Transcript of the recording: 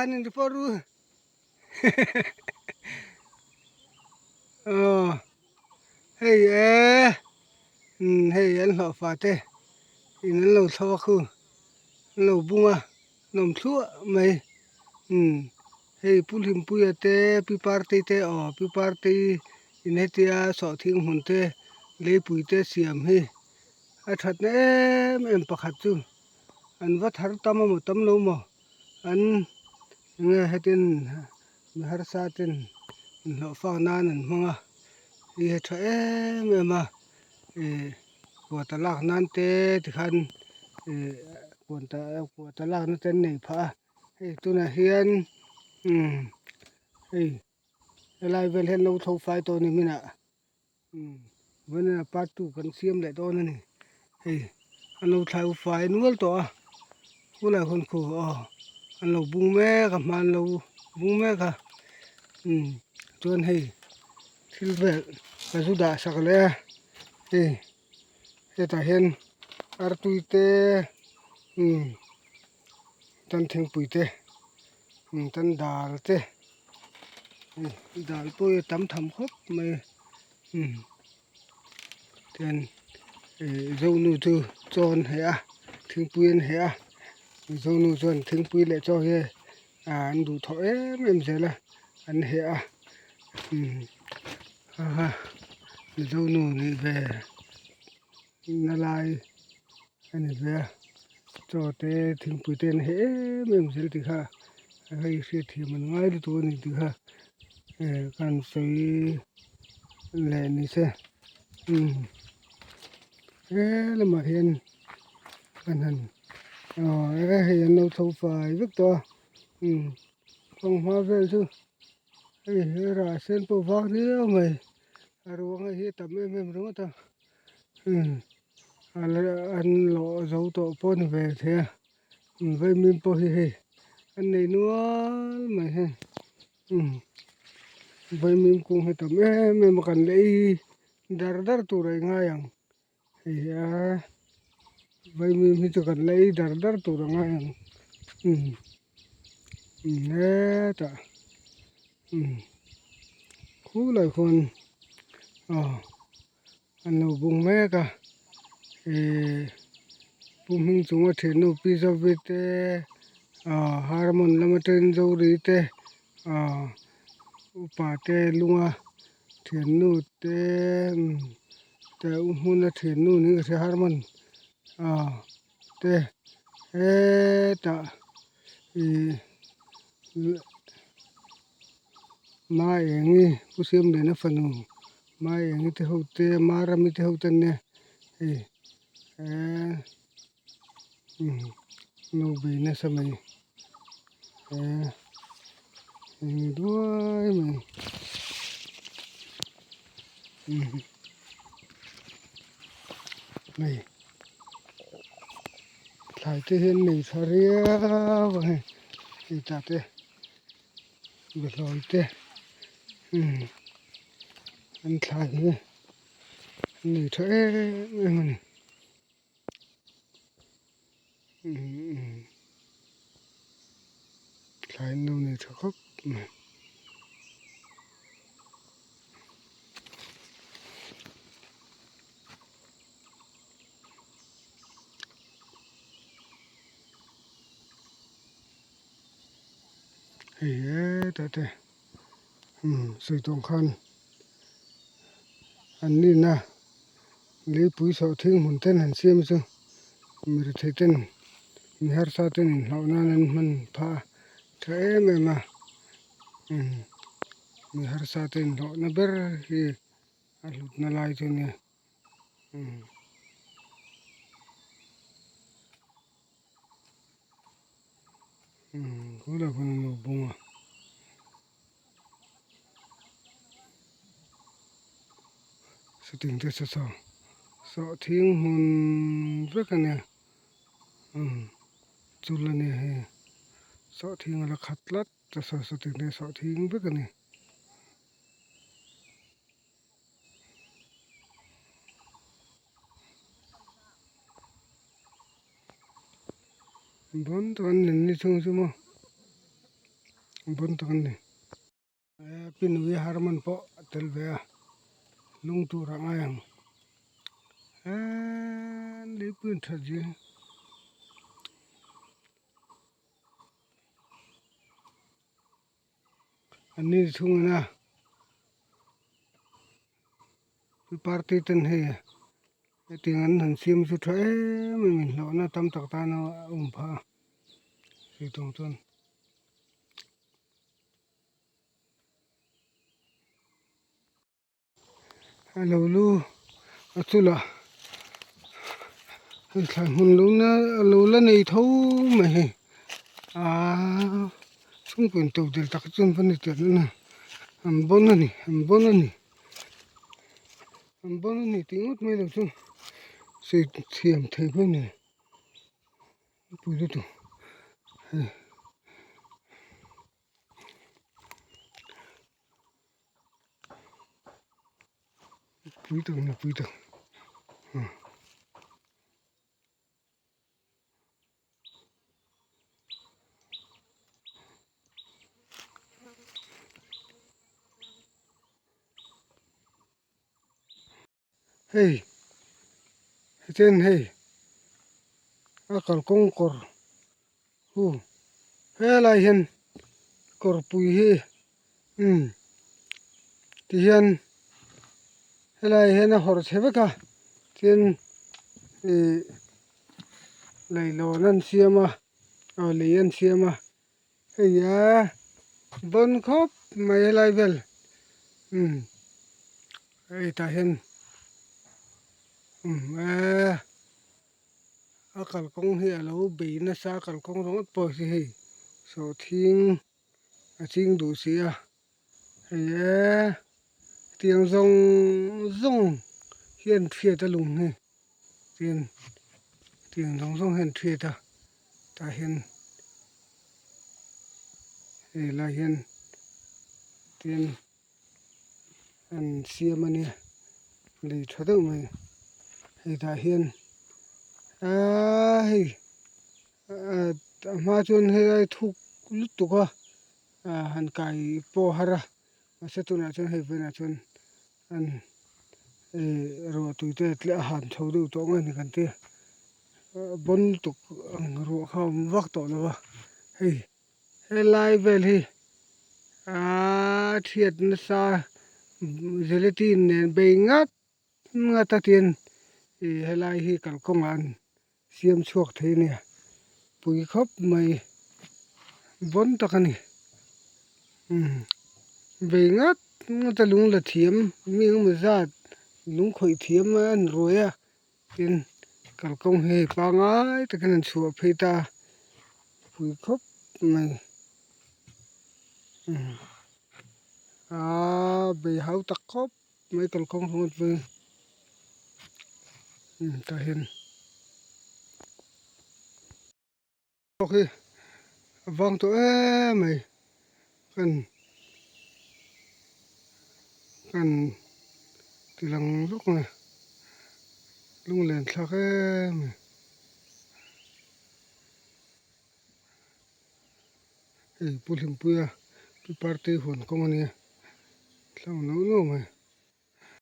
han in report ru aw hei e umm hei an hlawhfa te in an lo thlo a khu an lo bung a nawm thluah mai umm hei Pu Hlimpuia te Pi Partei te aw Pi Partei in hetia sawhthing hmun te leipui te siam hi a thatna em em pakhat chu an va thar tam a maw tam lo maw an enge hetin mi harsa ten inhlawh fak nan an hmang a hei hi a tha em em a ih kuata lak nan te tikhan ih kuata lakna te an nei phah a hei tunah hian umm hei helai vel hian lo tho fai tawh a ni hminah. Vawiin part two kan siam leh dawn a ni hei an lo thlai fai nual tawh a khulai khawn khu aw an lo bung mek a hma an lo bung mek a chuan hei thil vel ka zu dah sak leh a hei hetah hian artui te tan thingpui te tan dal te. Dal pawh hi a tam tham khawp mai tian ih zonu chu chaw an heh a thingpui an heh a zonu chuan thingpui leh chaw hi ah an duhthawh em em zel a an heh a kha zonu nih ve na lai a ni ve a chaw te thingpui te an heh em em zel tih kha hei hriatthiam an ngai lutuk a ni tih kha eh ka han sawi leh ni se umm he lamah hian kan han aw hei an lo tho fai vek tawh a umm fanghma vel chu hei he rah sen pawh vak riau mai a ruang hi a tam em em ringawt a. An lawh zo tawh pawh a ni ve thei a vaimim pawh hi hei an nei nual mai hei vaimim kung hi tam em em a kan lei dar dar tur a i ngai ang hei hi a vaimim hi chu kan lei dar dar tur a ngai ang hetah khulai khuan aw. An lo bung mek a ihh pu hming chunga thiannu pi zovi te ah harmon lama ten zori te ah upa te lunga thiannu te umm te u hmuna thiannu niin ka hria harmon ah te hetah ihh. Maengi Pu Siamliana fanu Maengi te ho te Marami te ho te an nia hei eee umm no bei nasa mai eee eng duai mai umm hei thlai te hian nei tha riau a hei hei tah te. Behlawi te an thlai hi an nei tha em em a ni thlai an lo nei tha khawp mai. Hei hetah te umm sawi tawng khan an nihna leipui sawhthing hmun ten han siam chu mi rethei ten mi harsa ten inhlauh nan an hman phah a tha em em a umm mi harsa te inhlawhna ber hi a hlutna lai chu a nia umm. Khulai khuan an lo bung a sitting te saw saw sawhthing hmun vek a nia chul a nia hei sawhthing a la khat tlat a saw sitting te sawhthing vek a ni. Dawn tak an len ni chhung chu maw. Bon tak an ni. Pinui Harman pawh a tel ve a, lung tur a ngai ang. Eee leipui an that zia hi. An ni chhungin a party ten hei hetiang an han siam chu tha em em in hlauhna tam tak tan a awm phah a chutawng chuan. A lo lu a chula hei thlai hmun lo na a lo la nei tho mai hei aaa chhungkaw in to del tak chuan va ni teh lul a an bawn a ni an bawn a ni an bawn a ni tih ngawt mai lo chu sawi thiam thei mai a ni. Pui lutuk hei. Pui tak ani pui tak Hei hetian hei a kalkawng kawr hu helai hian kawrpui hi umm tihian helai hian a hawrh chhe vek a tin ih leihlawn an siam a aw lei an siam a hei a bawn khawp mai helai vel umm hei tah hian umm eee a kalkawng hi a lo bei nasa a kalkawng ringawt pawh hi hei sawhthing a ching duh si a hei eee tiang zawng zawng hian hriat a lung hi tin tiang zawng zawng hian hriat a. Tah hian hei lai hian tin an siam a nia lei tha deuh mai hei tah hian aaa hei a hma chuan helai thuk lutuk a han kai pawh a har a mahse tunah chuan hei vawiinah chuan an ruah tui te a han chho deuh tawh ang a ni kan ti a. Bawn lutuk ang ruah kha a awm vak tawh lo a hei helai vel hi aaa thiat nasa gelatin nen bei ngat ngat a tin ih helai hi kalkawngah an siam chhuak thei a nia pui khawp mai bawn tak a ni umm bei ngat ngat a lung la thiam mi engemaw zat lung khawih thiam an ruai a. Tin, kalkawng hi pangai takin an chhuah phei ta a, pui khawp mai. Aaa bei hau tak khawp mai kalkawng ringawt pawh hi tah hian. Tawk hi a vang tawh em mai kan kan ti lang lawk mai lunglen thlak em mai hei Pu Hlimpuia Pi Partei huan kawng a nia thlang nauh nauh mai.